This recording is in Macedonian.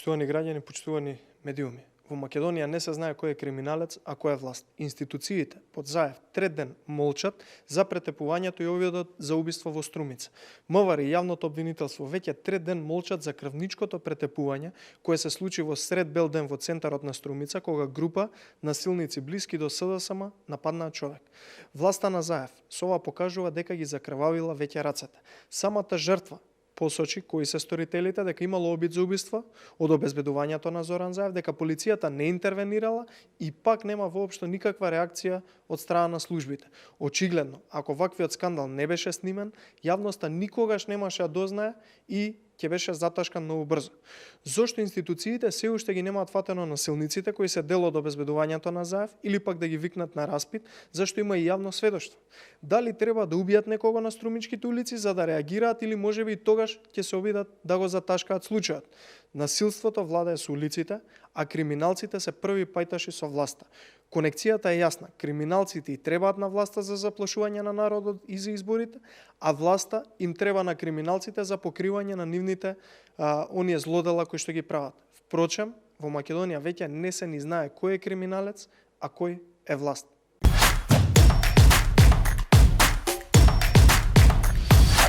Почитувани граѓани, почитувани медиуми. Во Македонија не се знае кој е криминалец, а кој е власт. Институциите под Заев трет ден молчат за претепувањето и обидот за убиство во Струмица. МВР и јавното обвинителство веќе трет ден молчат за крвничкото претепување кое се случи во сред бел ден во центарот на Струмица, кога група насилници блиски до СДСМ нападнаа човек. Власта на Заев со ова покажува дека ги закрвавила веќе рацете. Самата жртва посочи кои се сторителите, дека имало обид за убиство од обезбедувањето на Зоран Заев, дека полицијата не интервенирала и пак нема воопшто никаква реакција од страна на службите. Очигледно, ако ваквиот скандал не беше снимен, јавноста никогаш немаше да дознае и ќе беше заташкан многу брзо. Зошто институциите се уште ги немаат фатено насилниците кои се дел од обезбедувањето на Заев или пак да ги викнат на распит, зашто има и јавно сведоштво? Дали треба да убијат некого на струмичките улици за да реагираат или можеби и тогаш ќе се обидат да го заташкаат случајот? Насилството владее со улиците, а криминалците се први пајташи со власта. Конекцијата е јасна. Криминалците и требаат на власта за заплашување на народот и за изборите, а власта им треба на криминалците за покривање на нивните оние злодела кои што ги прават. Впрочем, во Македонија веќе не се ни знае кој е криминалец, а кој е власт.